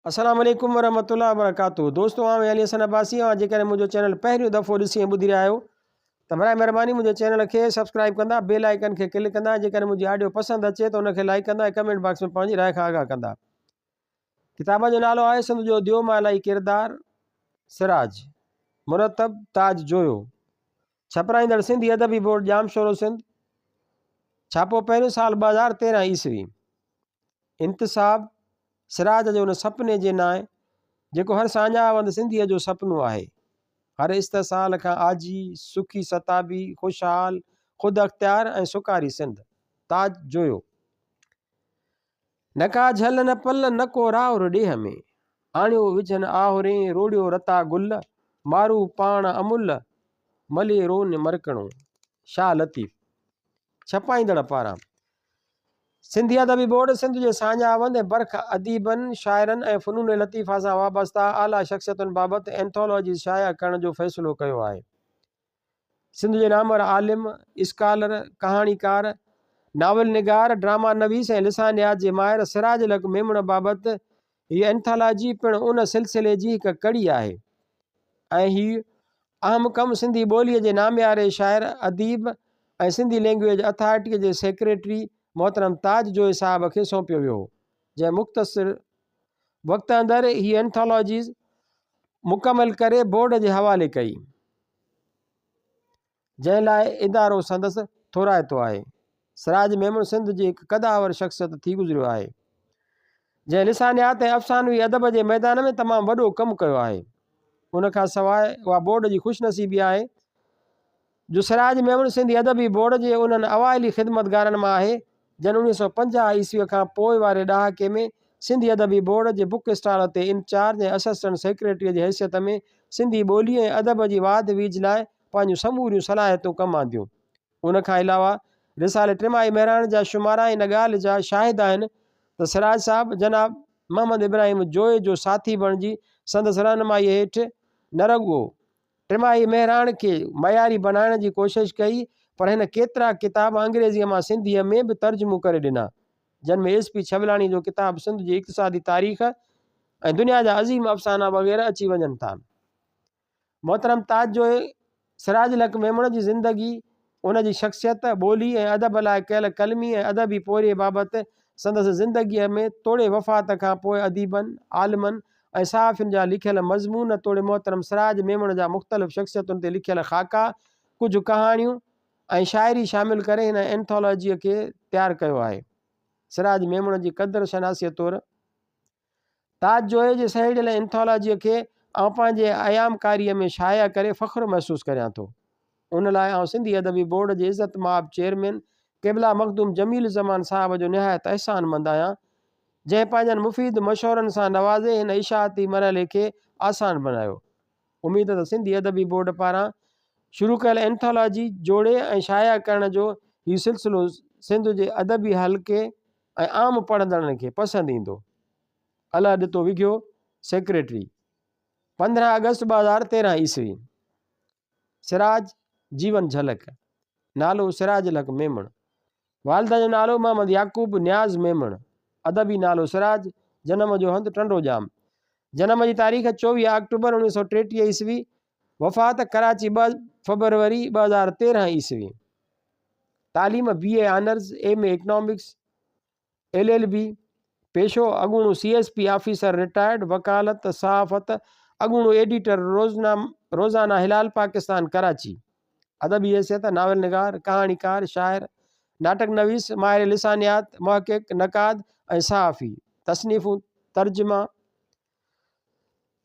السلام عليڪم ورحمة الله وبرڪاته دوستو آئون علي حسن عباسي اوهان جيڪڏهن منهنجو چينل پهريون دفعو ڏسي ۽ ٻڌي رهيا آهيو ته برائي مهرباني منهنجي چينل کي سبسڪرائب ڪندا بيل آئيڪن کي ڪلڪ ڪندا جيڪڏهن منهنجي آڊيو پسند اچي ته ان کي لائڪ ڪندا ۽ ڪمينٽ باڪس ۾ پنهنجي راء کان آگاهه ڪندا ڪتاب جو نالو آهي سنڌ جو ديو مالائي ڪردار سراج مرتب تاج جويو ڇپرائيندڙ سنڌي ادبي بورڊ ڄامشورو سنڌ ڇاپو پهريون سال 2013 عيسوي انتساب سراج جي ان سپني جي نانء جيڪو هر ساڃاهه وند سنڌيء جو سپنو آهي. هر استحصال کان آجي، سکي ستابي، خوشحال، خود اختيار ۽ سڪاري سنڌ. تاج جويو. نه ڪا جهل نه پل، نه ڪو راهور ڏيهه ۾. آڻيو وجهن آهورين، روڙيو رتا گل، مارو پاڻ امل، ملي رون مرڪڻو. شاهه لطيف. ڇپائيندڙ پاران سنڌي ادبي بورڊ سنڌ جي ساڃاهه وند ۽ برک اديبن، شاعرن ۽ فنون لطيفه سان وابسته اعليٰ شخصيتن بابت اينٿالاجيز شايع ڪرڻ جو فيصلو ڪيو آهي. سنڌ جي نامور عالم، اسڪالر، ڪهاڻيڪار، ناول نگار، ڊراما نويس ۽ لسانيات جي ماهر سراج الحق ميمڻ بابت هيء اينٿالاجي پڻ ان سلسلي جي هڪ ڪڙي آهي ۽ هيء اهم ڪم سنڌي ٻوليء جي نامياري شاعر، اديب ۽ سنڌي لئنگئيج اٿارٽيء جي سيڪريٽري محترم تاج جويي صاحب کي سونپيو ويو هو، جنهن مختصر وقت اندر هيء اينٿالاجيز مڪمل ڪري بورڊ جي حوالي ڪئي، جنهن لاء ادارو سندس ٿورائتو آهي. سراج ميمڻ سنڌ جي هڪ قدآور شخصيت ٿي گذريو آهي، جنهن لسانيات ۽ افسانوي ادب جي ميدان ۾ تمام وڏو ڪم ڪيو آهي. ان کان سواء اها بورڊ جي خوش نصيبي آهي جو سراج ميمڻ سنڌي ادبي بورڊ جي انهن اوائلي خدمتگارن مان آهي، جن 1950 عيسويء کان پوء واري ڏهاڪي ۾ سنڌي ادبي بورڊ جي بڪ اسٽال تي انچارج ۽ اسسٽنٽ سيڪريٽريء جي حيثيت ۾ سنڌي ٻوليء ۽ ادب جي واڌ ويجهه لاء پنهنجون سموريون صلاحيتون ڪم آنديون. ان کان علاوه رسالي ٽماهي مهراڻ جا شمارا ان ڳالهه جا شاهد آهن ته سراج صاحب جناب محمد ابراهيم جويي جو ساٿي بڻجي سندس رهنمائيء هيٺ نه رڳو ٽماهي مهراڻ کي معياري بنائڻ جي ڪوشش ڪئي پر هن ڪيترا ڪتاب انگريزيء مان سنڌيء ۾ به ترجمو ڪري ڏنا جن ۾ ايس پي ڇٻلاڻيء جو ڪتاب سنڌ جي اقتصادي تاريخ ۽ دنيا جا عظيم افسانا وغيره اچي وڃن ٿا. محترم تاج جويي سراج الحق ميمڻ جي زندگي، ان جي شخصيت، ٻولي ۽ ادب لاء ڪيل قلمي ۽ ادبي پورهيي بابت سندس زندگيء ۾ توڙي وفات کان پوء اديبن، عالمن ۽ صحافين جا لکيل مضمون توڙي محترم سراج ميمڻ جا مختلف شخصيتن تي لکيل خاڪا، ڪجهه ڪهاڻيون ۽ شاعري شامل ڪري هن اينٿالاجيء کي تيار ڪيو آهي. سراج ميمڻ جي قدر شناسيء طور. تاج جويي جي سهيڙيل اينٿالاجيء کي آئون پنهنجي ايامڪاريء ۾ شايع ڪري فخر محسوس ڪريان ٿو. ان لاء آئون سنڌي ادبي بورڊ جي عزت مآب چيئرمين قبله مخدوم جميل الزمان صاحب جو نهايت احسان مند آهيان، جنهن پنهنجن مفيد مشورن سان نوازي هن اشاعتي مرحلي کي آسان بنايو. اميد ته سنڌي ادبي بورڊ پاران شروع ڪيل اينٿالاجي جوڙي ۽ شايع ڪرڻ جو هي سلسلو سنڌ جي ادبي حلقي ۽ عام پڙهندڙن کي پسند ايندو. الهه ڏتو وگهيو، سيڪريٽري، 15 آگسٽ 2013 عيسوي. سراج جيون جهلڪ، نالو سراج الحق ميمڻ، والده جو نالو محمد يعقوب نياز ميمڻ، ادبي نالو سراج، جنم جو هنڌ ٽنڊو ڄام، جنم جي تاريخ 24 آڪٽوبر 1933 عيسوي، وفات ڪراچي 2 فبروري 2013 عيسوي. تعليم B A honours, M A economics, L L B, پيشو اڳوڻو C S P officer retired, وڪالت، صحافت، اڳوڻو ايڊيٽر روزانه هلال پاڪستان ڪراچي، ادبي حيثيت ناول نگار، ڪهاڻيڪار، شاعر، ناٽڪ نويس، ماهر لسانيات، محقق، نقاد ۽ صحافي، تصنيفون، ترجما،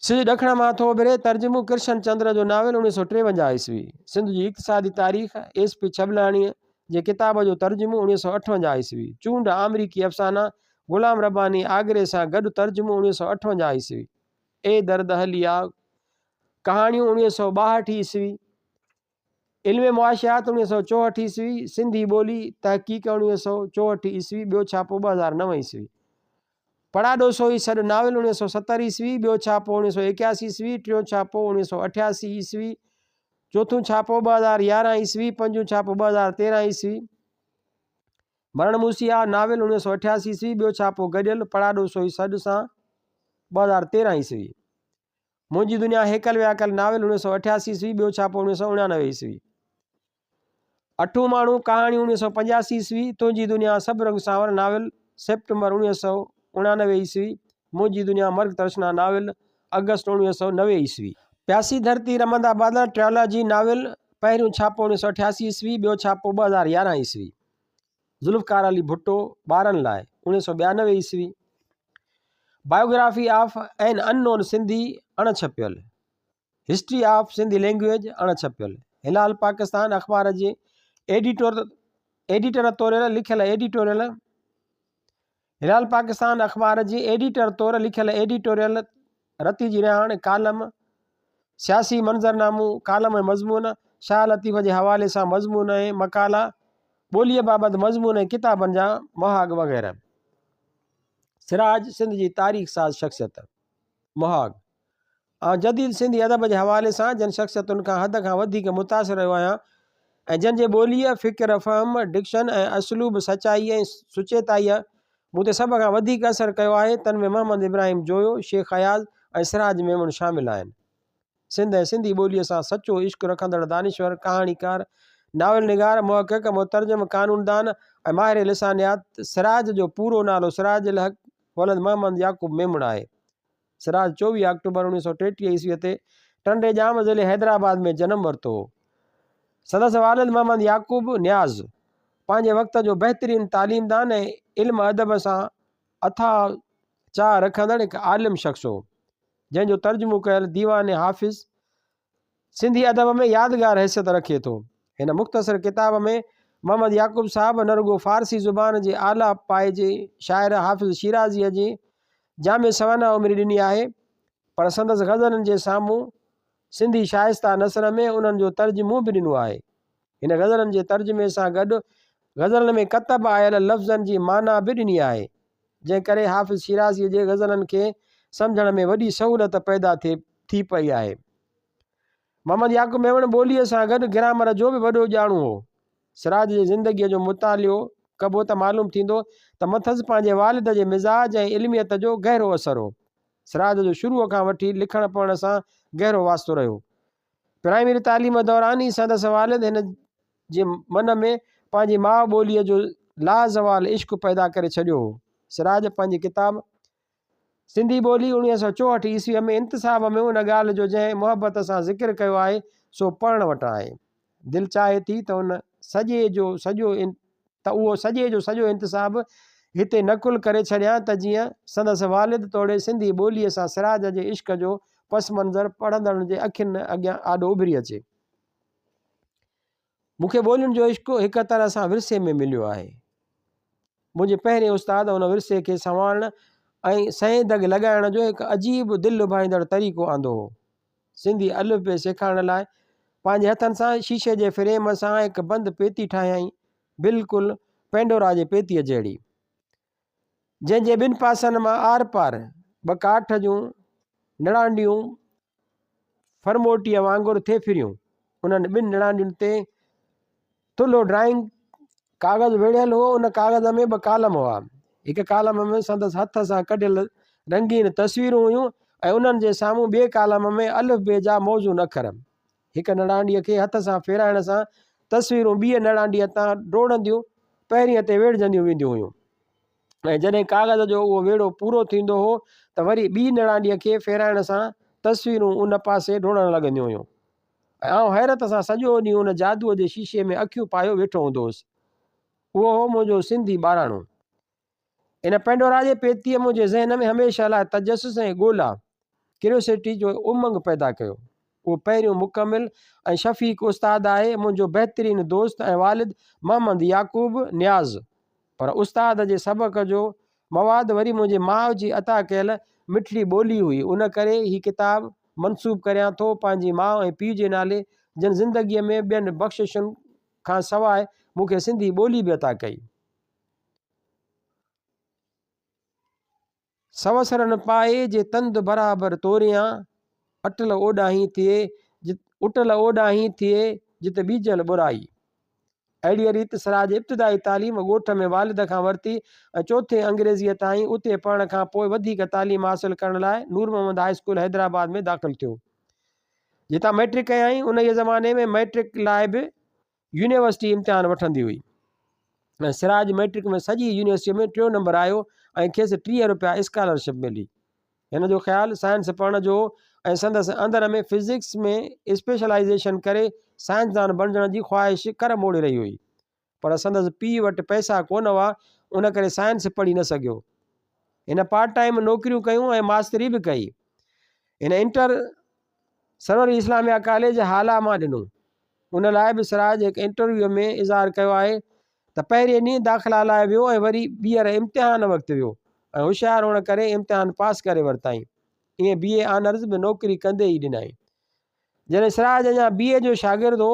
سج ڏکڻ مان ٿو اڀري، ترجمو، ڪرشن چندر جو ناول، 1953 عيسوي، سنڌ جي اقتصادي تاريخ، ايس پي ڇٻلاڻيء جي ڪتاب جو ترجمو، 1958 عيسوي، چونڊ آمريڪي افسانا، غلام رباني آگري سان گڏ ترجمو، 1958 عيسوي، اي درد هلي آ، ڪهاڻيون، 1962 عيسوي، علم معاشيات 1964 عيسوي، سنڌي ٻولي، تحقيق 1964 عيسوي، ٻيو ڇاپو 2009 عيسوي. پڙاڏو سوئي سڏ ناول 1970 عيسوي، ٻيو ڇاپو 1981 عيسوي، ٽيون ڇاپو 1988 عيسوي، چوٿون ڇاپو 2011 عيسوي، پنجون ڇاپو 2013 عيسوي. مرڻ موسيٰ ناول 1988 عيسوي، ٻيو ڇاپو گڏيل، پڙاڏو سوئي سڏ سان. 2013 عيسوي. منهنجي دنيا هيڪل وياڪل، ناول، 1988 عيسوي، ٻيو ڇاپو 1989 عيسوي. اٺون ماڻهو، ڪهاڻي، 1985 عيسوي، تنهنجي دنيا سڀ رنگ سانور، ناول، سيپٽمبر 1989 عيسوي، منهنجي دنيا مرگ ترشنا، ناول، آگسٽ 1990 عيسوي. پياسي ڌرتي رمندا بادل، ٽريالاجي، ناول، پهريون ڇاپو 1988 عيسوي، ٻيو ڇاپو 2011 عيسوي. ذوالفقار علي ڀٽو، ٻارن لاء، 1992 عيسوي. Biography of an unknown Sindhi, اڻ ڇپيل. هسٽري آف سنڌي لينگويج، اڻ ڇپيل. هلال پاڪستان اخبار جي ايڊيٽور ايڊيٽر طور لکيل ايڊيٽوريل هلال پاڪستان اخبار جي ايڊيٽر طور لکيل ايڊيٽوريل، رتي جي رهاڻ، ڪالم، سياسي منظرنامو، ڪالم ۽ مضمون، شاهه لطيف جي حوالي سان مضمون ۽ مقالا، ٻوليء بابت مضمون ۽ ڪتابن جا مهاڳ وغيره. سراج سنڌ جي تاريخ ساز شخصيت. مهاڳ، آئون جديد سنڌي ادب جي حوالي سان جن شخصيتن کان حد کان وڌيڪ متاثر رهيو آهيان ۽ جن جي ٻوليء، فڪر، فهم، ڊڪشن ۽ اسلوب، سچائيء ۽ سچيتائيء مون تي سڀ کان وڌيڪ اثر ڪيو آهي، تن ۾ محمد ابراهيم جويو، شيخ اياز ۽ سراج ميمڻ شامل آهن. سنڌ ۽ سنڌي ٻوليء سان سچو عشق رکندڙ دانشور، ڪهاڻيڪار، ناول نگار، محقق، مترجم، قانوندان ۽ ماهر لسانيات سراج جو پورو نالو سراج الحق ولد محمد يعقوب ميمڻ آهي. سراج 24 آڪٽوبر 1933 عيسويء تي ٽنڊي ڄام ضلعي حيدرآباد ۾ جنم ورتو هو. سندس والد محمد يعقوب نياز پنهنجي وقت جو بهترين تعليمدان ۽ علم ادب سان اٿاهه چاهه رکندڙ هڪ عالم شخص هو، جنهن جو ترجمو ڪيل ديوان حافظ سنڌي ادب ۾ يادگار حيثيت رکي ٿو. هن مختصر ڪتاب ۾ محمد يعقوب صاحب نه رڳو فارسي زبان جي اعليٰ پائي جي شاعر حافظ شيرازيء جي جامع سوانح عمري ڏني آهي، پر سندس غزلن جي سامهون سنڌي شائسته نثر ۾ انهن جو ترجمو به ڏنو آهي. هن غزلن جي ترجمي سان گڏ غزلن ۾ ڪتب آيل لفظن جي معنيٰ به ڏني آهي، جنهن ڪري حافظ شيرازيء جي غزلن کي سمجهڻ ۾ وڏي سهولت پيدا ٿي پئي آهي. محمد يعقوب ميمڻ ٻوليء سان گڏ گرامر جو به وڏو ڄاڻو هو. سراج جي زندگيء جو مطالعو ڪبو ته معلوم ٿيندو ته مٿس پنهنجي والد جي مزاج ۽ علميت جو گهرو اثر هو. سراج جو شروع کان وٺي لکڻ پڙهڻ سان گهرو واسطو رهيو. پرائمري تعليم دوران ئي سندس والد هن جي من ۾ پنهنجي ماء ٻوليء جو لازوال عشق پيدا ڪري ڇڏيو هو. سراج پنهنجي ڪتاب سنڌي ٻولي 1964 عيسويء ۾ انتساب ۾ ان ڳالهه جو جنهن محبت سان ذڪر ڪيو آهي، سو پڙهڻ وٽان آهي. دل چاهي ٿي ته ان سڄي جو سڄو ته اهو سڄي جو سڄو انتساب هتي نقل ڪري ڇڏيان ته جيئن سندس والد توڙي سنڌي ٻوليء سان سراج جي عشق جو پس منظر پڙهندڙن جي اکين اڳيان آڏو اڀري اچي. مون کي ٻولين جو عشق هڪ طرح سان ورثي ۾ مليو آهي. منهنجي پهرين استاد ان ورثي کي سنوارڻ ۽ سئين دڳ لڳائڻ جو هڪ عجيب دل لڀائيندڙ طريقو آندو هو. سنڌي الف بي سيکارڻ لاء پنهنجي هٿن سان شيشي جي فريم سان هڪ بند پيتي ٺاهيائين، بلڪل پينڊورا جي پيتيء جهڙي، جنهن جي ٻن پاسن مان آرپار ٻه ڪاٺ جون نڙانڊيون فرموٽيء وانگر ٿي ڦريون. انهن ٻن نڙانڊين تي ٿلهو ڊرائنگ ڪاغذ ويڙهيل هو. ان ڪاغذ ۾ ٻه ڪالم هئا. هڪ ڪالم ۾ سندس هٿ سان ڪڍيل رنگين تصويرون هيون ۽ انهن جي سامهون ٻئي ڪالم ۾ الف بي جا موزون اکر. هڪ نڙانڊيء کي هٿ سان ڦيرائڻ سان تصويرون ٻيء نڙانڊيء تان ڊوڙنديون پهرينء تي ويڙهجنديون وينديون هيون. ۽ جڏهن ڪاغذ جو اهو ويڙهو پورو ٿيندو هو ته وري ٻي نڙانڊيء کي ڦيرائڻ سان تصويرون ان پاسي ڊوڙڻ لڳنديون هيون ۽ آئون حيرت سان سڄو ڏينهن ان جادوء جي شيشي ۾ اکيون پايو ويٺو هوندو هوس. اهو هو منهنجو سنڌي ٻاراڻو. ان پينڊورا جي پيتيء منهنجي ذهن ۾ هميشه لاء تجسس ۽ ڳولا، Curiosity، جو امنگ پيدا ڪيو. اهو پهريون مڪمل ۽ شفيق استاد آهي، منهنجو بهترين دوست ۽ والد محمد يعقوب نياز. پر استاد جي سبق جو مواد وري منهنجي ماء جي عطا ڪيل مٺڙي ٻولي هئي، ان ڪري هي ڪتاب منسوب ڪريان ٿو پنهنجي ماء ۽ پيء جي نالي، جن زندگيء ۾ ٻين بخششن کان سواء مون کي سنڌي ٻولي به عطا ڪئي. سوسرن پائي جي تند برابر توريان، اٽل اوڏاهين ٿئي، اٽل اوڏاهين ٿئي، جت ٻيجل ٻرائي. اهڙيء ريت سراج ابتدائي تعليم ڳوٺ ۾ والد کان ورتي ۽ چوٿين انگريزيء تائين اتي پڙهڻ کان پوء وڌيڪ تعليم حاصل ڪرڻ لاء نور محمد هاء اسڪول حيدرآباد ۾ داخل ٿيو، جتان مئٽرڪ ڪيائين. انهيء زماني ۾ مئٽرڪ لاء به يونيورسٽي امتحان وٺندي هئي ۽ سراج مئٽرڪ ۾ سڄي يونيورسٽيء ۾ ٽيون نمبر آيو ۽ کيس 30 رپيا اسڪالرشپ ملي. هن جو خيال سائنس پڙهڻ جو هو ۽ سندس اندر ۾ فزڪس ۾ اسپيشلائيزيشن ڪري سائنسدان بڻجڻ جي خواهش ڪر موڙي رهي هئي. پر سندس پيء وٽ پئسا ڪونه هئا ان ڪري سائنس پڙهي نه سگهيو. هن پارٽ ٽائيم نوڪريون ڪيون ۽ ماستري به ڪئي. هن انٽر سروري اسلاميه ڪاليج هالا مان ڏنو. ان لاء به سراج هڪ انٽرويوء ۾ اظهار ڪيو آهي ته پهرين ڏينهن داخلا لاء ويو ۽ وري ٻيهر امتحان وقت ويو ۽ هوشيار هئڻ ڪري امتحان پاس ڪري ورتائين. ائين بي اي آنرز به نوڪري ڪندي ئي ڏنائين. جڏهن سراج اڃا بي اي جو شاگرد هو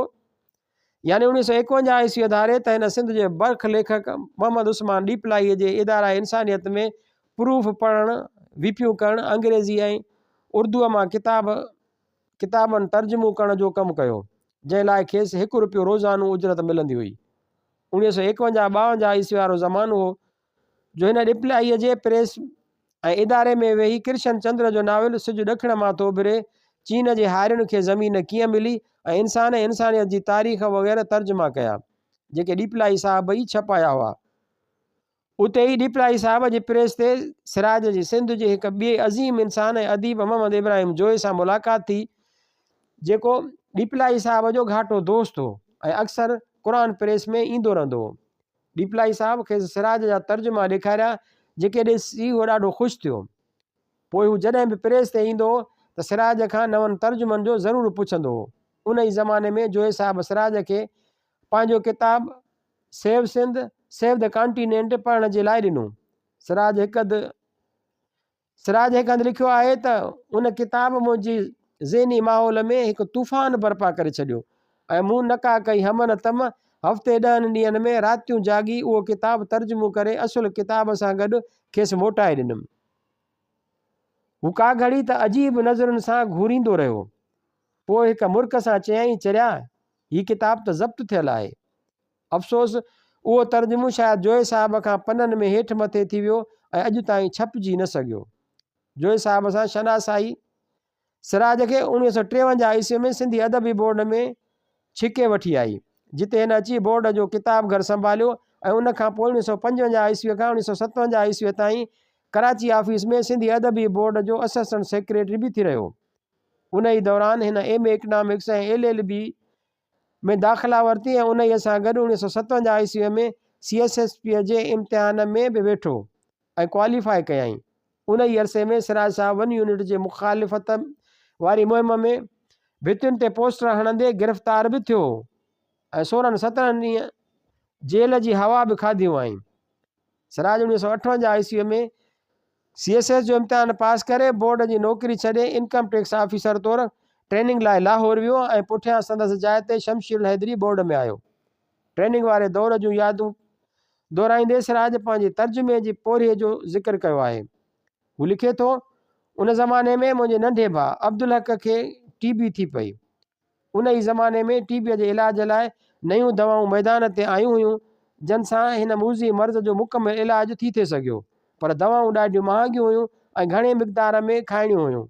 يعني 1951 عيسويء ڌاري ته هن سنڌ جي برک ليکڪ محمد عثمان ڏيپلائيء جي اداره انسانيت ۾ پروف پڙهڻ، ويپيون ڪرڻ، انگريزي ۽ اردوء مان ڪتاب ڪتابن ترجمو ڪرڻ جو ڪم ڪيو، جنهن لاء کيس هڪ روپيو روزانو اجرت ملندي هئي. 1951 52 عيسوي وارو زمانو هو، جو هن ڏيپلائيء جي پريس ۽ اداري ۾ ويهي ڪرشن چندر جو ناول سج ڏکڻ مان ٿو اڀري، چين جي هارين کي زمين ڪيئن ملي ۽ انسان ۽ انسانيت جي تاريخ وغيره ترجما ڪيا، جيڪي ڏيپلائي صاحب ئي ڇپايا هئا. اتي ئي ڏيپلائي صاحب جي پريس تي سراج جي سنڌ جي هڪ ٻئي عظيم انسان ۽ اديب محمد ابراهيم جويي سان ملاقات ٿي، جيڪو ڏيپلائي صاحب جو گهاٽو دوست هو ۽ اڪثر قرآن پريس ۾ ايندو رهندو هو. ڏيپلائي صاحب کيس سراج جا ترجما ڏيکاريا، جيڪي ڏسي هو ڏاڍو خوش ٿيو. پوء هو جڏهن به پريس تي ايندو هو ته سراج کان نون ترجمن جو ضرور پڇندو هو. ان ئي زماني ۾ جويي صاحب سراج کي پنهنجو ڪتاب save Sindh, save the continent پڙهڻ جي لاء ڏنو. سراج هڪ هنڌ سراج هڪ هنڌ لکيو آهي ته ان ڪتاب منهنجي ذهني ماحول ۾ هڪ طوفان برپا ڪري ڇڏيو ۽ مون نڪا ڪئي هم نه تم هفتي ڏهن ڏينهن ۾ راتيون جاڳي اهو ڪتاب ترجمو ڪري اصل ڪتاب سان گڏ کيس موٽائي ڏنم. هو ڪا گهڙي ته عجيب نظرن سان گهوريندو رهيو. پوء هڪ مرڪ سان چيائين چريا! هي ڪتاب ته ضبط ٿيل آهي. افسوس، اهو ترجمو شايد جويي صاحب کان پنن ۾ هيٺ مٿي ٿي ويو ۽ اڄ تائين ڇپجي نه سگهيو. جويي صاحب سان شناسائي سراج کي 1953 عيسوي ۾ سنڌي ادبي بورڊ ۾ ڇڪي وٺي آئي، جتي هن اچي بورڊ جو ڪتاب گهر سنڀاليو ۽ ان کان پوء 1955 عيسوي کان 1957 عيسوي تائين ڪراچي آفيس ۾ سنڌي ادبي بورڊ جو اسسٽنٽ سيڪريٽري به ٿي رهيو. انهيء دوران هن M A economics ۽ L L B ۾ داخلا ورتي ۽ انهيء سان گڏ 1957 عيسويء ۾ سي ايس ايس پيء جي امتحان ۾ به ويٺو ۽ ڪواليفائي ڪيائين. انهيء عرصي ۾ سراج صاحب ون يونٽ جي مخالفت واري مهم ۾ ڀتين تي پوسٽر هڻندي گرفتار به ٿيو هو ۽ سورهن سترهن ڏينهن جيل جي هوا به کاڌي هئائين. سراج 1958 عيسويء ۾ سي ايس ايس جو امتحان پاس ڪري بورڊ جي نوڪري ڇڏي انڪم ٽيڪس آفيسر طور ٽريننگ لاء لاهور ويو ۽ پٺيان سندس جاء تي شمشير الحيدري بورڊ ۾ آيو. ٽريننگ واري دور جون يادون دهرائيندي سراج پنهنجي ترجمي جي پورهيي جو ذڪر ڪيو آهي. هو لکي ٿو، ان زماني ۾ منهنجي ننڍي ڀاء عبدالحق کي ٽي بي ٿي پئي. ان ئي زماني ۾ ٽي بيء جي علاج لاء نيون دوائون ميدان تي آيون هيون، جن سان هن موذي مرض جو مڪمل علاج ٿي ٿي سگهيو، پر دوائون ڏاڍيون مهانگيون هيون ۽ گهڻي مقدار ۾ کائڻيون هيون.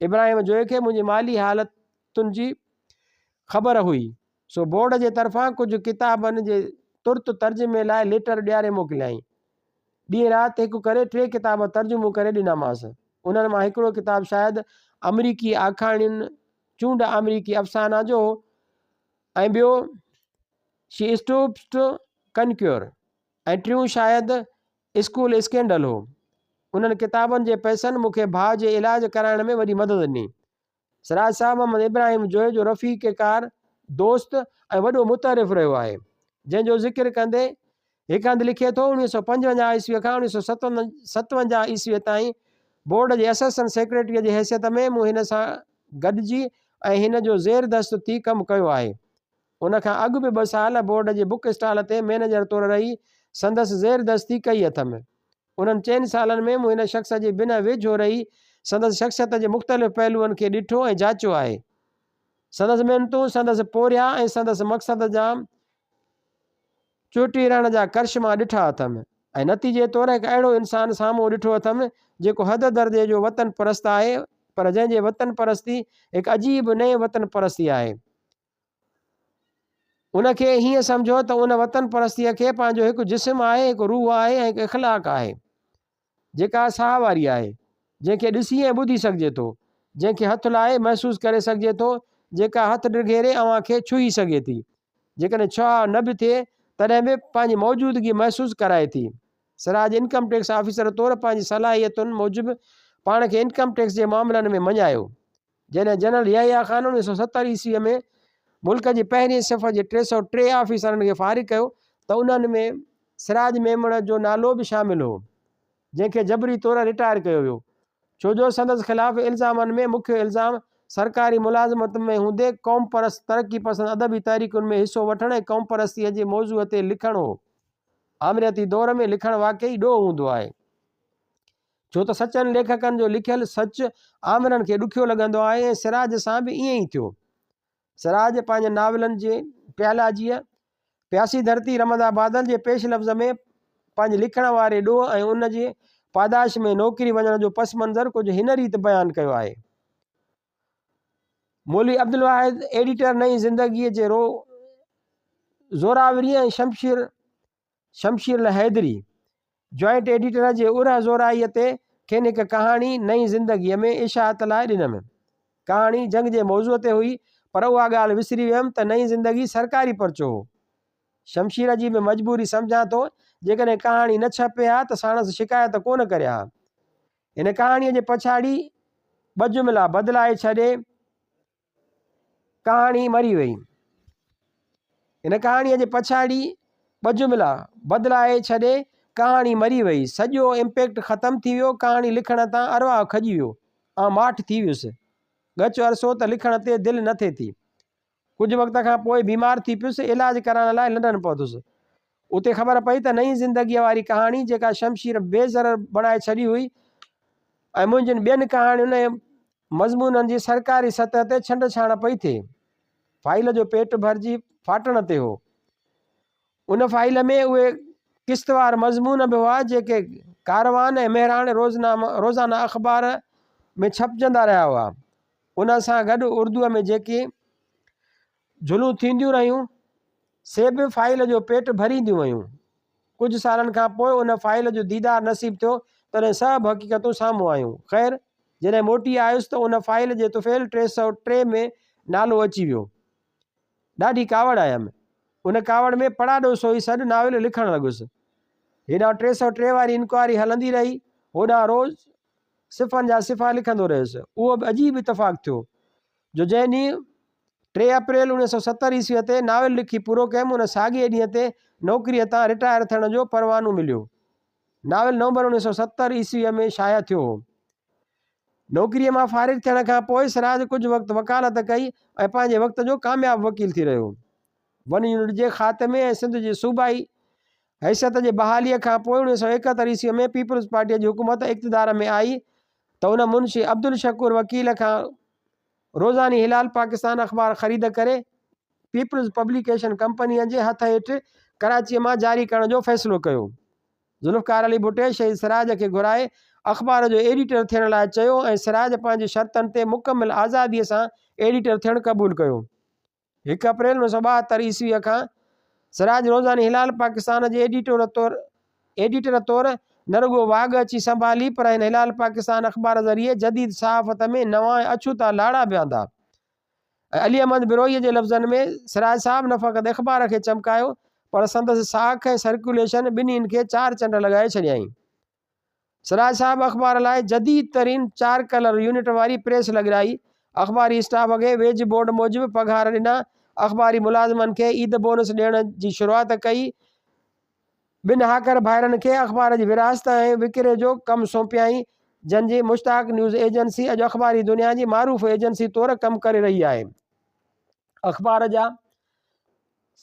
ابراهيم جويي کي منهنجي مالي حالتن جي خبر هئي، سو بورڊ جي طرفان ڪجهه ڪتابن جي ترت ترجمي لاء ليٽر ڏياري موڪليائين. ڏينهن رات هڪ ڪري ٽي ڪتاب ترجمو ڪري ڏنامانس. انهن مان هڪڙو ڪتاب شايد آمريڪي آکاڻين چونڊ آمريڪي افسانا جو هو ۽ ٻيو شي اسٽوپس ٽو ڪنڪيور ۽ ٽيون شايد اسڪول اسڪينڊل هو. انهن ڪتابن جي پئسن مون کي ڀاء جي علاج ڪرائڻ ۾ وڏي مدد ڏني. سراج صاحب محمد ابراهيم جويي جو رفيق ڪار، دوست ۽ وڏو متعرف رهيو آهي، جنهن جو ذڪر ڪندي هڪ هنڌ لکي ٿو، 1955 عيسويء کان 1957 عيسويء تائين بورڊ جي اسسٽنٽ سيڪريٽريء جي حيثيت ۾ مون هن سان گڏجي ۽ هن جو زيردست ٿي ڪم ڪيو آهي. ان کان اڳ به ٻه سال بورڊ جي بڪ اسٽال تي مئنيجر طور رهي سندس زيردستي ڪئي اٿم. انهن چئن سالن ۾ مون هن شخص جي بنهه ويجهو رهي سندس شخصيت جي مختلف پهلوئن کي ڏٺو ۽ جاچيو آهي. سندس محنتون، سندس پورهيا ۽ سندس مقصد جا چوٽي رهڻ جا ڪرشما ڏٺا اٿم ۽ نتيجي طور هڪ اهڙو انسان سامهون ڏٺو اٿم جيڪو حد درجي جو وطن پرست آهي پر جنهن جي وطن پرستي هڪ عجيب نئين وطن پرستي آهي. ان کي هيئن سمجهو ته ان وطن پرستيء کي پنهنجو هڪ جسم آهي، هڪ روح آهي ۽ هڪ اخلاق آهي. جيڪا ساهه واري آهي، جنهن کي ڏسي ۽ ٻڌي سگهجي ٿو، جنهن کي هٿ لائي محسوس ڪري سگهجي ٿو، جيڪا هٿ ڊگهيري اوهان کي ڇهي سگهي ٿي. جيڪڏهن ڇهاء نه به ٿئي، تڏهن به پنهنجي موجودگي محسوس ڪرائي ٿي. سراج انڪم ٽيڪس آفيسر طور پنهنجي صلاحيتن موجب پاڻ کي انڪم ٽيڪس جي معاملن ۾ مڃايو. جڏهن جنرل يحيٰ خان 1970 عيسويء ۾ ملڪ جي پهرين صف جي 303 آفيسرن کي فارغ ڪيو ته انهن ۾ سراج ميمڻ جو نالو به شامل هو، جنهن کي جبري طور رٽائر ڪيو ويو، ڇو جو سندس خلاف الزامن ۾ مکيه الزام سرڪاري ملازمت ۾ هوندي قومپرست ترقي پسند ادبي تحريڪن ۾ حصو وٺڻ ۽ قومپرستيء جي موضوع تي لکڻ هو. آمريتي دور ۾ لکڻ واقعي ڏوهه هوندو آهي. ڇو ته سچن ليکڪن جو لکيل سچ آمرن کي ڏکيو لڳندو آهي ۽ سراج سان به ائين ئي ٿيو. سراج پنهنجن ناولن جي پيالاجيء، پياسي ڌرتي رمندا بادل جي پيش لفظ ۾ پنهنجي لکڻ واري ڏوهه ۽ ان جي پاداش ۾ نوڪري وڃڻ جو پس منظر ڪجهه هن ريت بيان ڪيو آهي. مولوي عبدالواحد ايڊيٽر نئين زندگيء جي رو زوراوريء ۽ شمشير شمشير الحيدري، جوائنٽ ايڊيٽر جي ارهه زورائيء تي کين هڪ ڪهاڻي نئين زندگيء ۾ اشاعت لاء ڏنم. ڪهاڻي جنگ جي موضوع تي هئي، پر اها ڳالهه وسري ويم ته نئين زندگي سرڪاري پرچو هو. شمشير جي به مجبوري سمجهان ٿو، جيڪڏهن ڪهاڻي نه ڇپي ها ته ساڻس شڪايت ڪونه ڪريان ها. هن ڪهاڻيء جي پڇاڙي ٻه جملا بدلائي ڇڏي. ڪهاڻي مري وئي. هن ڪهاڻيء جي پڇاڙي ٻه جملا بدلائي ڇڏي، ڪهاڻي مري وئي. سڄو امپيڪٽ ختم ٿي ويو. ڪهاڻي لکڻ تان ارواح کڄي ويو. آئون ماٺ ٿي ويس. ڳچ عرصو ته لکڻ تي دل نه ٿي ٿي. ڪجهه وقت کان پوء بيمار ٿي پيس. علاج ڪرائڻ لاء لنڊن پهتس. اتي خبر پئي ته نئين زندگيء واري ڪهاڻي جيڪا شمشير بي ضرر بڻائي ڇڏي هئي ۽ منهنجين ٻين ڪهاڻين ۽ مضمونن جي سرڪاري سطح تي ڇنڊ ڇاڻ پئي ٿئي. فائيل جو پيٽ ڀرجي ڦاٽڻ تي هو. ان فائيل ۾ اهي قسطوار مضمون به هئا جيڪي ڪاروان ۽ مهراڻ روزانه اخبار ۾ ڇپجندا رهيا هئا. ان سان گڏ اردوء ۾ جيڪي جهلون ٿينديون رهيون، سي به فائيل جو پيٽ ڀرينديون ويون. ڪجهه سالن کان پوء ان فائيل جو ديدار نصيب ٿيو، تڏهن سڀ حقيقتون سامهون آيون. خير، جڏهن موٽي آيس ته ان فائيل جي طفيل 303 ۾ نالو اچي ويو. ڏاڍي ڪاوڙ آيم. ان ڪاوڙ ۾ پڙاڏو سوئي سڏ ناول لکڻ لڳس. هيڏانهن 303 واري انڪوائري هلندي رهي، هوڏانهن روز صفحن جا صفحا لکندو رهيس. اهو به عجيب اتفاق ٿيو، جو جنهن ڏينهن ٽي اپريل 1970 عيسويء تي ناول لکي پورو ڪيم، ان ساڳئي ڏينهن تي نوڪريء تان رٽائر ٿيڻ جو پروانو مليو. ناول نومبر 1970 عيسويء ۾ شايع ٿيو هو. نوڪريء مان فارغ ٿيڻ کان پوء سراج ڪجهه وقت وڪالت ڪئي ۽ پنهنجي وقت جو ڪامياب وڪيل ٿي رهيو. ون يونٽ جي خاتمي ۽ سنڌ جي صوبائي حيثيت جي بحاليء کان پوء 1971 عيسويء ۾ پيپلز پارٽيء جي حڪومت اقتدار ۾ آئي ته ان منشي عبدالشڪور وڪيل کان روزاني هلال پاڪستان اخبار خريد ڪري پيپلز پبليڪيشن ڪمپنيء جي هٿ هيٺ ڪراچيء مان جاري ڪرڻ جو فيصلو ڪيو. ذوالفقار علي ڀٽي شهيد سراج کي گهرائي اخبار جو ايڊيٽر ٿيڻ لاء چيو ۽ سراج پنهنجي شرطن تي مڪمل آزاديء سان ايڊيٽر ٿيڻ قبول ڪيو. هڪ اپريل 1972 عيسويء کان سراج روزاني هلال پاڪستان جي ايڊيٽر طور نه رڳو واڳ اچي سنڀالي پر هن هلال پاڪستان اخبار ذريعي جديد صحافت ۾ نوان ۽ اڇوتا لاڙا به آندا ۽ علي احمد بروهيء جي لفظن ۾ سراج صاحب نه فقط اخبار کي چمڪايو پر سندس ساک ۽ سرڪيوليشن ٻنهين کي چار چنڊ لڳائي ڇڏيائين. سراج صاحب اخبار لاء جديد ترين چار ڪلر يونٽ واري پريس لڳرائي، اخباري اسٽاف کي ويج بورڊ موجب پگهار ڏنا، اخباري ملازمن کي عيد بونس ڏيڻ جي شروعات ڪئي، ٻن هاڪر ڀائرن کي اخبار جي ورهاست ۽ وڪري جو ڪم سونپيائين، جن جي مشتاق نيوز ايجنسي اڄ اخباري دنيا جي معروف ايجنسي طور ڪم ڪري رهي آهي. اخبار جا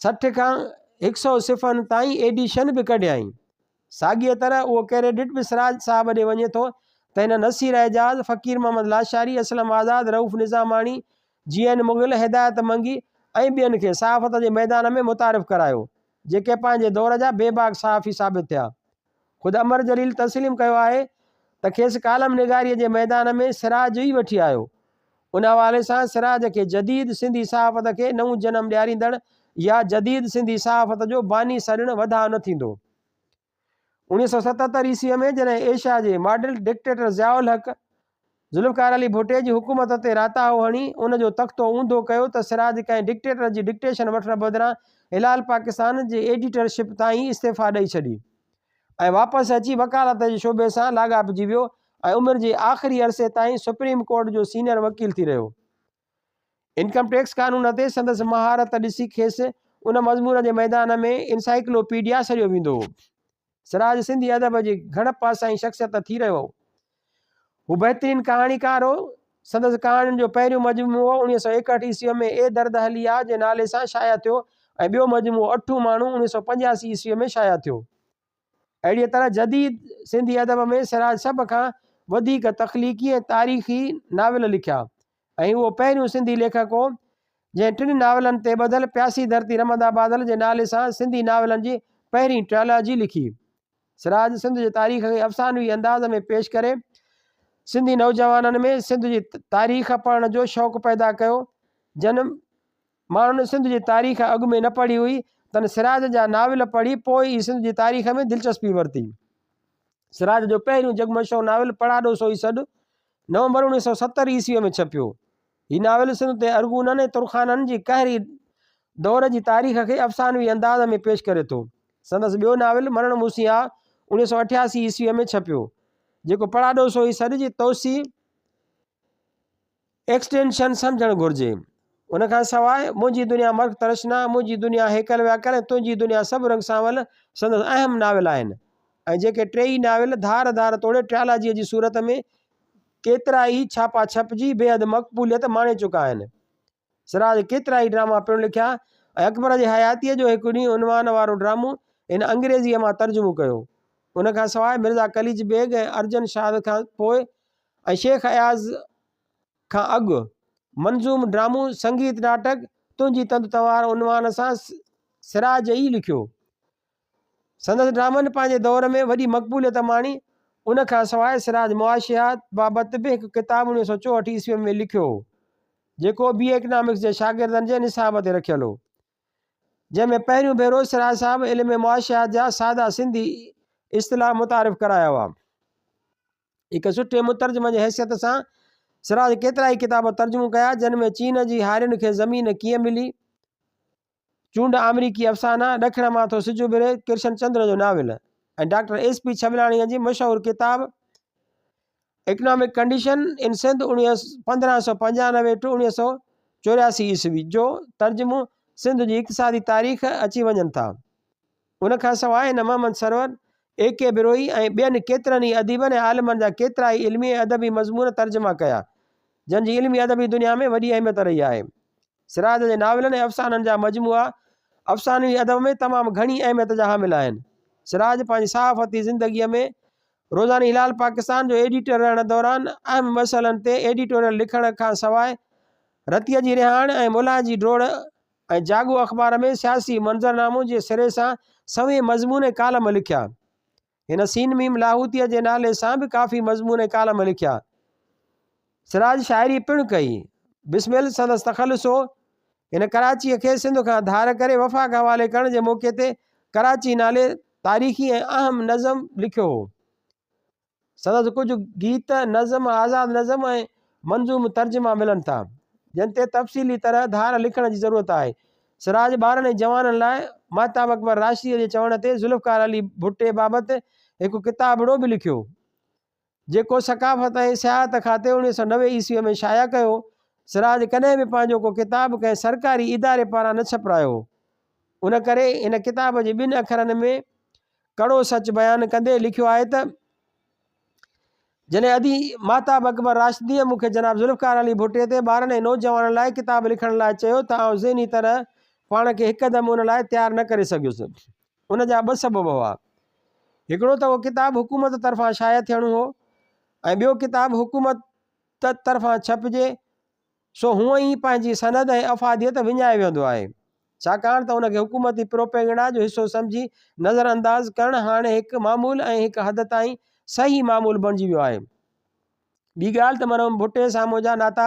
60 کان هڪ سئو صفحن تائين ايڊيشن به ڪڍيائين. ساڳيء طرح اهو ڪريڊٽ به سراج صاحب ڏي وڃي ٿو ته هن نصير اعجاز، فقير محمد لاشاري، اسلم آزاد، رئوف نظاماڻي، جي اين مغل، هدايت منگي ۽ ٻين کي صحافت جي ميدان ۾ متعارف ڪرايو. جيڪي پنهنجي دور جا بيباڪ صحافي ثابت ٿيا. خود امر جليل تسليم ڪيو آهي ته کيس ڪالم نگاريء جي ميدان ۾ سراج ئي وٺي آيو. ان حوالي سان سراج کي جديد سنڌي صحافت کي نئون جنم ڏياريندڙ يا جديد سنڌي صحافت جو باني سڏڻ وڌاء نه ٿيندو. 1977 عيسويء ۾ جڏهن ايشيا جي ماڊل ڊڪٽيٽر ضياء الحق ذوالفقار علي ڀٽي جي حڪومت تي راتاهو هڻي ان جو تختو اونڌو ڪيو ته سراج ڪنهن ڊڪٽيٽر جي ڊڪٽيشن وٺڻ بدران هلال پاڪستان جي ايڊيٽر شپ تان ئي استعيفا ڏئي ڇڏي ۽ واپس اچي وڪالت جي شعبي سان لاڳاپجي ويو ۽ عمر جي آخري عرصي تائين سپريم ڪورٽ جو سينئر وڪيل ٿي رهيو. انڪم ٽيڪس قانون تي سندس مهارت ڏسي کيس ان مضمون جي ميدان ۾ انسائيڪلو پيڊيا سڏيو ويندو هو. سراج سنڌي ادب جي گهڻ پاسائين شخصيت ٿي رهيو هو. هو بهترين ڪهاڻيڪار هو. سندس ڪهاڻين جو پهريون مجموعو 1961 عيسويء ۾ اي درد هلي آ جي نالي سان شايع ٿيو ۽ ٻيو مجموعو اٺون ماڻهو 1985 عيسويء ۾ شايع ٿيو. اهڙيء طرح جديد سنڌي ادب ۾ سراج سڀ کان وڌيڪ تخليقي ۽ تاريخي ناول لکيا ۽ اهو پهريون سنڌي ليکڪ هو، جنهن ٽن ناولن تي ٻڌل پياسي ڌرتي رمندا بادل جي نالي سان سنڌي ناولن جي پهرين ٽريالاجي لکي. سراج سنڌ جي تاريخ کي افسانوي انداز ۾ پيش ڪري سنڌي نوجوانن ۾ سنڌ جي تاريخ پڙهڻ جو شوق پيدا ڪيو، جن ماڻهن سنڌ جي تاريخ اڳ ۾ نه پڙهي هئي، تن سراج جا ناول پڙهي پوء ئي سنڌ جي تاريخ ۾ دلچسپي ورتي. سراج جو پهريون جڳ مشهور ناول پڙاڏو سوئي سڏ نومبر 1970 عيسويء ۾ ڇپيو. هي ناول سنڌ تي ارغونن ۽ ترخانن جي قهري دور جي تاريخ کي افسانوي انداز ۾ پيش ڪري ٿو. سندس ٻيو ناول مرڻ مون سين آ 1988 عيسويء ۾ ڇپيو، جيڪو پڙاڏو سوئي سڏ جي توسيع، Extension، سمجهڻ گهرجي. ان کان سواء منهنجي دنيا مرڪ ترشنا، منهنجي دنيا هيڪل وياڪل ۽ تنهنجي دنيا سڀ رنگ سانول سندس اهم ناول آهن ۽ جيڪي ٽيئي ناول ڌار ڌار توڙي ٽريالاجيء جي صورت ۾ ڪيترائي ڇاپا ڇپجي بيحد مقبوليت ماڻي چڪا آهن. سراج ڪيترائي ڊراما پڻ لکيا ۽ اڪبر جي حياتيء جو هڪ ڏينهن عنوان وارو ڊرامو هن انگريزيء مان ترجمو ڪيو. ان کان سواء مرزا قليچ بيگ ۽ ارجن شاد کان پوء ۽ شيخ اياز کان اڳ منظوم ڊرامو سنگيت ناٽڪ تنهنجي تند تنوار عنوان سان سراج ئي لکيو. سندس ڊرامن پنهنجي دور ۾ وڏي مقبوليت ماڻي. ان کان سواء سراج معاشيات بابت به هڪ ڪتاب 1964 عيسوي ۾ لکيو هو، جيڪو بي اي اڪنامڪس جي شاگردن جي نصاب تي رکيل هو، جنهن ۾ پهريون ڀيرو سراج صاحب علم معاشيات جا سادا سنڌي اصطلاح متعارف ڪرايا هئا. هڪ سٺي مترجم جي حيثيت سان سراج ڪيترائي ڪتاب ترجمو ڪيا، جن ۾ چين جي هارين کي زمين ڪيئن ملي، چونڊ آمريڪي افسانا، ڏکڻ مان ٿو سج اڀري، ڪرشن چندر جو ناول ۽ ڊاڪٽر ايس پي ڇٻلاڻيء جي مشهور ڪتاب economic condition in Sindh 1595 to 1984 عيسوي جو ترجمو سنڌ جي اقتصادي تاريخ اچي وڃن ٿا. ان کان سواء هن محمد سرور، اي ڪي بروهي ۽ ٻين ڪيترن ئي اديبن ۽ عالمن جا ڪيترائي علمي ۽ ادبي مضمون ترجما ڪيا، جن جي علمي ادبي دنيا ۾ وڏي اهميت رهي آهي. سراج جي ناولن ۽ افسانن جا مجموعا افسانوي ادب ۾ تمام گهڻي اهميت جا حامل آهن. سراج پنهنجي صحافتي زندگيء ۾ روزاني هلال پاڪستان جو ايڊيٽر رهڻ دوران اهم مسئلن تي ايڊيٽوريل لکڻ کان سواء رتيء جي رهاڻ ۽ ملان جي ڊوڙ ۽ جاڳو اخبار ۾ سياسي منظرنامو جي سري سان سوين مضمون ۽ ڪالم لکيا. هن سين ميم لاهوتيء جي نالي سان به ڪافي مضمون ۽ ڪالم لکيا. سراج شاعري پڻ ڪئي. بسمل سندس تخلص هو. هن ڪراچيء کي سنڌ کان ڌار ڪري وفاق حوالي ڪرڻ جي موقعي تي ڪراچي نالي تاريخي ۽ اهم نظم لکيو هو. سندس ڪجهه گيت، نظم، آزاد نظم ۽ منظوم ترجما ملن ٿا، جن تي تفصيلي طرح ڌار لکڻ جي ضرورت آهي. سراج ٻارن ۽ جوانن لاء مهتاب اڪبر راشديء جي چوڻ تي ذوالفقار علي ڀٽي بابت هڪ ڪتابڙو به لکيو، جيڪو ثقافت ۽ سياحت کاتي 1990 عيسويء ۾ شايع ڪيو. سراج ڪڏهن به پنهنجو ڪو ڪتاب ڪنهن سرڪاري اداري پاران نه ڇپرايو هو. ان ڪري هن ڪتاب جي ٻن اکرن ۾ ڪڙو سچ بيان ڪندي لکيو آهي ته، جڏهن ادي ماهتاب اڪبر راشديء مون کي جناب ذوالفقار علي ڀٽي تي ٻارن ۽ نوجوانن لاء ڪتاب لکڻ لاء چيو ته آئون ذهني طرح پاڻ کي هڪدم ان لاء تيار نه ڪري سگهيس. ان جا ٻه سبب هئا. هڪڙو ته اهو ڪتاب حڪومت طرفان شايع ٿيڻو هو ۽ ٻيو ڪتاب حڪومت طرفان ڇپجي سو هونئن ئي پنهنجي سند ۽ افاديت وڃائي ويهندو آهي. ڇاڪاڻ ته ان کي حڪومتي پروپيگنڊا جو حصو سمجهي نظر انداز ڪرڻ هاڻي هڪ معمول ۽ هڪ حد تائين صحيح معمول بڻجي ويو آهي. ٻي ڳالهه ته مرحوم ڀٽي سان منهنجا ناتا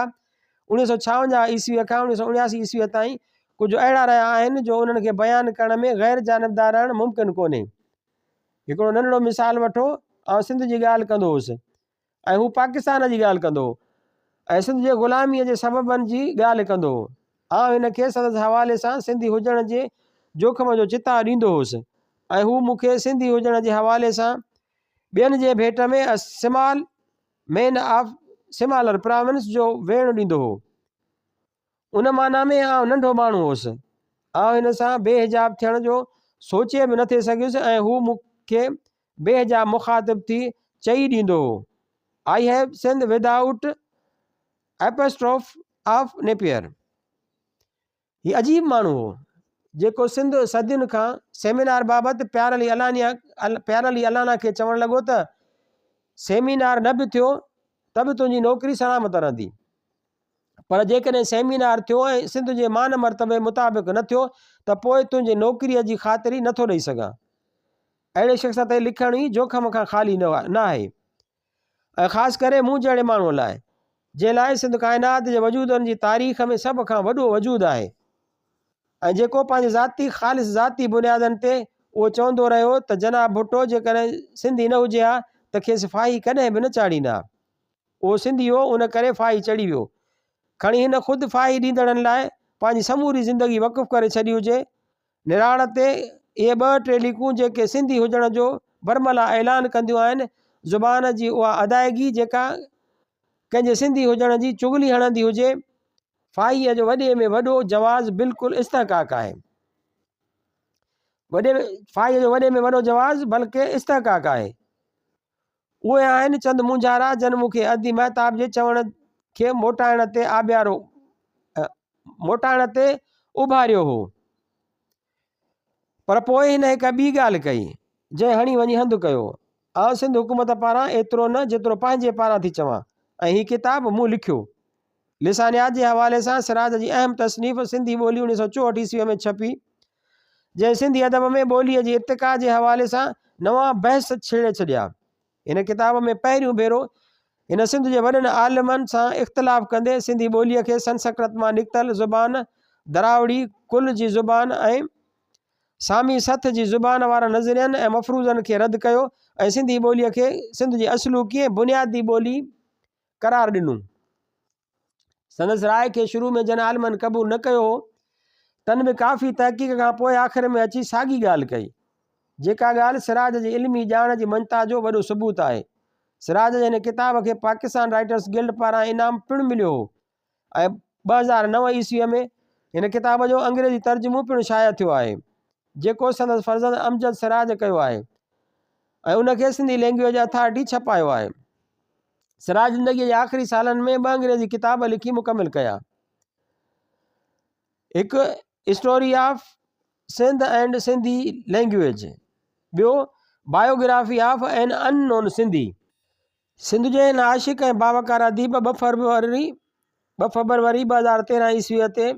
1956 عيسويء کان 1979 عيسويء تائين ڪجهه اهڙا رهيا آهن جو انهن کي بيان ڪرڻ ۾ غير جانبدار رهڻ ممڪن ڪونهي. هڪڙو ننڍڙو مثال وٺو، آئون سنڌ جي ڳالهه ڪندو هوس ۽ هو پاڪستان جي ڳالهه ڪندو هو ۽ سنڌ جي غلاميء جي سببن جي ڳالهه ڪندو هو. آئون هن کي سندس حوالي سان سنڌي هجڻ جي جوکم جو چتاء ڏيندو هوس ۽ هو مون کي سنڌي هجڻ جي حوالي سان ٻين جي ڀيٽ ۾ a small man of smaller province جو ويڻ ڏيندو هو. ان معنيٰ ۾ آئون ننڍو ماڻهو هوس. آئون هن سان بي حجاب ٿيڻ جو سوچي به نٿي سگهيس ۽ هو مون کي بي حجاب مخاطب ٿي چئي ڏيندو هو، I have Sindh without apostrophe of Napier. هي عجيب ماڻهو هو، جيڪو سنڌ صدين کان سيمينار بابت پيار علي الانيا پيار علي الانا کي چوڻ لڳو ته سيمينار نه به ٿيو ته به تنهنجي نوڪري سلامت رهندي. پر جيڪڏهن سيمينار ٿيو ۽ سنڌ جي مان مرتبي مطابق نه ٿيو ته پوء تنهنجي نوڪريء جي خاطري نه ٿو ڏئي سگهان. اهڙي شخص تي لکڻ ئي جوکم کان خالي نه آهي ۽ خاص ڪري مون جهڙي ماڻهوء لاء، جنهن لاء سنڌ ڪائنات جي وجودن جي تاريخ ۾ سڀ کان وڏو وجود آهي ۽ جيڪو پنهنجي ذاتي خالص ذاتي بنيادن تي اهو چوندو رهيو ته جناب ڀٽو جيڪڏهن سنڌي نه هجي ها ته کيس ڦاهي ڪڏهن به نه چاڙهين ها. اهو سنڌي هو، ان ڪري ڦاهي چڙهي ويو. کڻي هن خود ڦاهي ڏيندڙن لاء پنهنجي سموري زندگي وقف ڪري ڇڏي هجي. نراڙ تي اهي ٻه ٽي ليڪون جيڪي سنڌي هجڻ جو برملا اعلان ڪنديون آهن، زبان جي اها ادائگي جيڪا ڪنهن جي سنڌي هجڻ جي چغلي هڻندي هجي، ڦاهيء جو وڏي ۾ وڏو جواز بلڪل استحقاق آهي. وڏي ڦاهيء جو وڏي ۾ وڏو جواز بلڪه استحقاق آهي. اهي آهن چند مونجهارا جن مون کي ادي مهتاب جي چوڻ کي موٽائڻ تي آبيارو موٽائڻ تي اڀاريو هو. پر پوء هن هڪ ٻي ڳالهه ڪئي، جنهن هڻي وڃي هنڌ ڪيو. آئون سنڌ حڪومت پاران ايترو نه جيترو پنهنجي پاران ٿي چوان ۽ هي ڪتاب مون لکيو. لسانيات جي حوالي سان سراج جي اهم تصنيف سنڌي ٻولي 1964 عيسويء ۾ ڇپي، جنهن سنڌي ادب ۾ ٻوليء جي ارتقا جي حوالي سان نوان بحث ڇيڙي ڇڏيا. هن ڪتاب ۾ پهريون ڀيرو هن سنڌ جي وڏن عالمن سان اختلاف ڪندي سنڌي ٻوليء کي سنسڪرت مان نڪتل زبان، دراوڙي ڪل جي زبان ۽ سامي سٿ جي زبان وارن نظرين ۽ مفروضن کي رد ڪيو ۽ سنڌي ٻوليء کي سنڌ جي اصلوڪي ۽ بنيادي ٻولي قرار ڏنو. سندس راء کي شروع ۾ جن عالمن قبول نه ڪيو هو، تن به ڪافي تحقيق کان پوء آخر ۾ اچي ساڳي ڳالهه ڪئي، جيڪا ڳالهه سراج جي علمي ڄاڻ جي مڃتا جو وڏو ثبوت آهي. سراج جي هن ڪتاب کي پاڪستان رائٽرس گلڊ پاران انعام پڻ مليو هو ۽ 2009 عيسويء ۾ هن ڪتاب جو انگريزي ترجمو پڻ شايع ٿيو آهي، جيڪو سندس فرزند امجد سراج ڪيو آهي ۽ ان کي سنڌي لئنگئيج اٿارٽي ڇپايو آهي. سراج زندگيء جي آخري سالن ۾ ٻه انگريزي ڪتاب لکي مڪمل ڪيا. هڪ story of Sindh and Sindhi language, ٻيو biography of an unknown Sindhi. Sindh جي هن عاشق ۽ باوقار اديب ٻه فروري ٻه فبروري 2013 عيسويء تي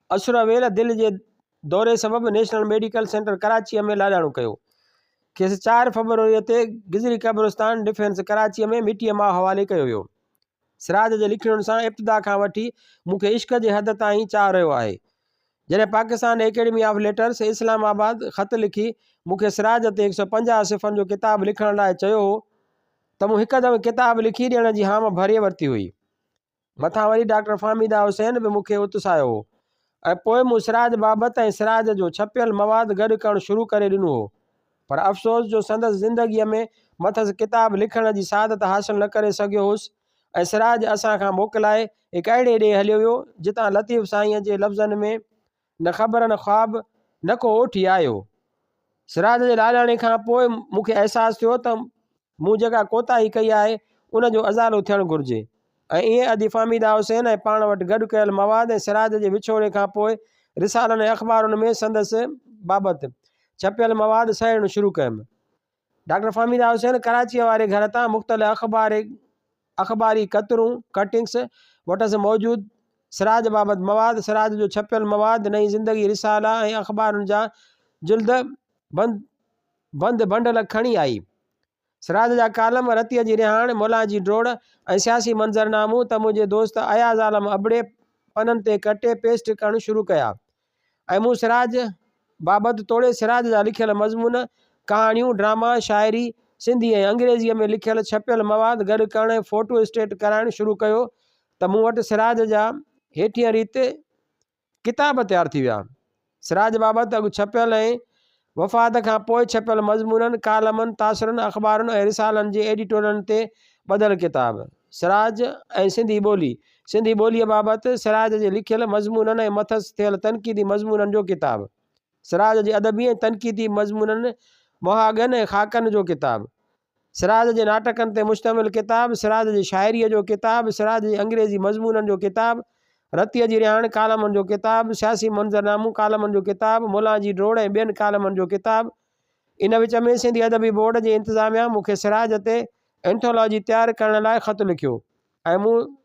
اسر ويل دل جي دوري سبب نيشنل ميڊيڪل سينٽر ڪراچيء ۾ لاڏاڻو ڪيو. کيس چار فبروريء تي گذري قبرستان ڊفينس ڪراچيء ۾ مٽيء ماء حوالي ڪيو ويو. سراج جي لکڻين سان ابتدا کان وٺي مون کي عشق جي حد تائين چاهه رهيو آهي. جڏهن Pakistan academy of letters Islamabad خط لکي مون کي سراج تي 150 صفحن جو ڪتاب لکڻ لاء چيو هو ته مون هڪدم ڪتاب لکي ڏيڻ جي هام ڀري ورتي هئي. مٿان وري ڊاڪٽر فهميده حسين به مون کي اتساهيو هو ۽ پوء مون سراج بابت ۽ سراج جو ڇپيل مواد گڏ ڪرڻ شروع ڪري ڏنو هو. پر افسوس جو سندس زندگيء ۾ مٿس ڪتاب لکڻ جي سعادت حاصل نه ڪري سگهيو هوس ۽ سراج اسان کان موڪلائي هڪ اهڙي ڏيهه هليو ويو، جتان لطيف سائينء جي لفظن ۾ نه خبر نه خواب، نه ڪو اوٺي آيو. سراج جي لاڏاڻي کان پوء مون کي احساس ٿيو ته مون جيڪا ڪوتاهي ڪئي آهي، ان جو ازالو ٿيڻ گهرجي ۽ ائين ادي فهميده حسين ۽ پاڻ وٽ گڏ ڪيل مواد ۽ سراج جي وڇوڙي کان پوء رسالن ۽ اخبارن ۾ سندس بابت ڇپيل مواد سهيڙڻ شروع ڪيم. ڊاڪٽر فهميده حسين ڪراچيء واري گهر تان مختلف اخباري اخباري قطرون، Cuttings، وٽس موجود سراج بابت مواد، سراج جو ڇپيل مواد، نئين زندگي رسالا ۽ اخبارن جا جلد بند بند بنڊل کڻي آئي. سراج جا ڪالم، رتيء جي رهاڻ، ملان جي ڊوڙ ۽ سياسي منظرنامو ته منهنجي دوست اياز عالم ابڙي پنن تي ڪٽي پيسٽ ڪرڻ شروع ڪيا ۽ مون سراج بابت توڙي سراج جا لکيل مضمون، ڪهاڻيون، ڊراما، شاعري، سنڌي ۽ انگريزيء ۾ لکيل ڇپيل مواد گڏ ڪرڻ ۽ فوٽو اسٽيٽ ڪرائڻ شروع ڪيو ته مون وٽ سراج جا هيٺينء ريت ڪتاب تيار ٿي ويا. سراج بابت اڳ ڇپيل ۽ وفات کان پوء ڇپيل مضمونن، ڪالمن، تاثرن، اخبارن ۽ رسالن جي ايڊيٽوريلن تي ٻڌل ڪتاب. سراج ۽ سنڌي ٻولي، سنڌي ٻوليء بابت سراج جي لکيل مضمونن ۽ مٿس ٿيل تنقيدي مضمونن جو ڪتاب. سراج جي ادبي ۽ تنقيدي مضمونن، مهاڳن ۽ خاڪن جو ڪتاب. سراج جي ناٽڪن تي مشتمل ڪتاب، سراج جي شاعريء جو ڪتاب، سراج جي انگريزي مضمونن جو ڪتاب، رتيء جي رهاڻ ڪالمن جو ڪتاب، سياسي منظرنامون ڪالمن جو ڪتاب، ملان جي ڊوڙ ۽ ٻين ڪالمن جو ڪتاب. ان وچ ۾ سنڌي ادبي بورڊ جي انتظاميا مون کي سراج تي اينٿالاجي تيار ڪرڻ لاء خط لکيو ۽ مون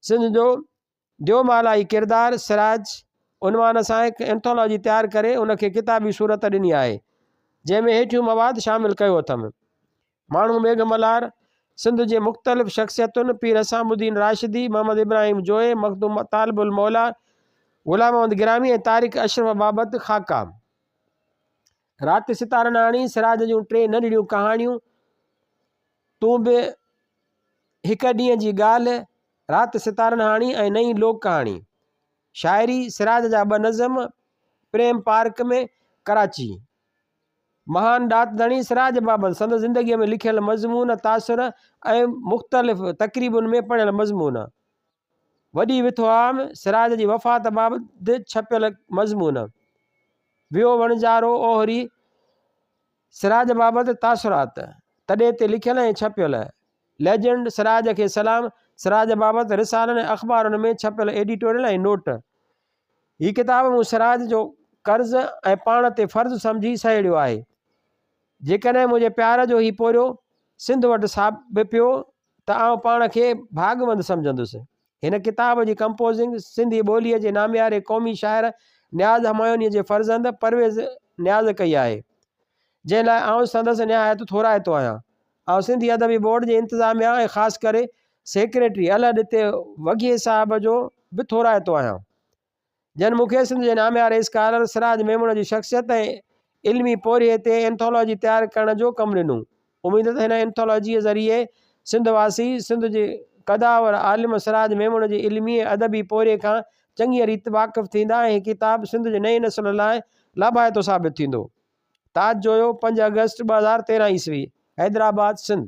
سنڌ جو ديومالائي ڪردار سراج عنوان سان هڪ اينٿالاجي تيار ڪري ان کي ڪتابي صورت ڏني آهي، جنهن ۾ هيٺيون مواد شامل ڪيو اٿم. ماڻهو ميگهه ملهار، سنڌ جي مختلف شخصيتن پير حسام الدين راشدي، محمد ابراهيم جويي، مخدوم طالب الموليٰ، غلام محمد گرامي ۽ طارق اشرف بابت خاڪا. رات ستارن آڻي، سراج جون ٽي ننڍڙيون ڪهاڻيون، تون به هڪ ڏينهن جي ڳالهه، رات ستارن هاڻي ۽ نئين لوڪ ڪهاڻي، شاعري، سراج جا ٻه نظم، پريم پارڪ ۾، ڪراچي. مهان ڏات ڌڻي سراج بابت سندس زندگيء ۾ لکيل مضمون، تاثر ۽ مختلف تقريبن ۾ پڙهيل مضمون. وڏي وٿوهام، سراج جي وفات بابت ڇپيل مضمون. ويو وڻجارو اوهري، سراج بابت تاثرات، تڏي تي لکيل ۽ ڇپيل، ليجنڊ، سراج کي سلام، سراج بابت رسالن ۽ اخبارن ۾ ڇپيل ايڊيٽوريل ۽ نوٽ. هي ڪتاب مون سراج جو قرض ۽ پاڻ تي فرض سمجهي سهيڙيو آهي. جيڪڏهن منهنجي پيار جو هي پورهيو سنڌ وٽ ثابت پيو ته آئون پاڻ کي ڀاڳوند سمجهندس. هن ڪتاب جي ڪمپوزنگ سنڌي ٻوليء جي نامياري قومي شاعر نياز همايونيء جي فرزند پرويز نياز ڪئي آهي، جنهن لاء آئون سندس نهايت ٿورائتو آهيان. آئون سنڌي ادبي بورڊ جي انتظاميا ۽ خاص ڪري سيڪريٽري الهه ڏتي وگهيي صاحب جو به ٿورائتو آهيان. جن مون کي سنڌ جي نامياري اسڪالر سراج ميمڻ جي شخصيت ۽ علمي پورهيي تي اينٿالاجي تيار ڪرڻ جو ڪم ڏنو. اميد ته هن اينٿالاجيء ذريعي سنڌ واسي سنڌ جي قدآور عالم سراج ميمڻ جي علمي ۽ ادبي پورهيي کان چڱيء ريت واقف ٿيندا ۽ هي ڪتاب سنڌ جي نئين نسل لاء لاڀائتو ثابت ٿيندو. تاج جويو، پنج آگسٽ 2013 عيسوي، حيدرآباد، سنڌ.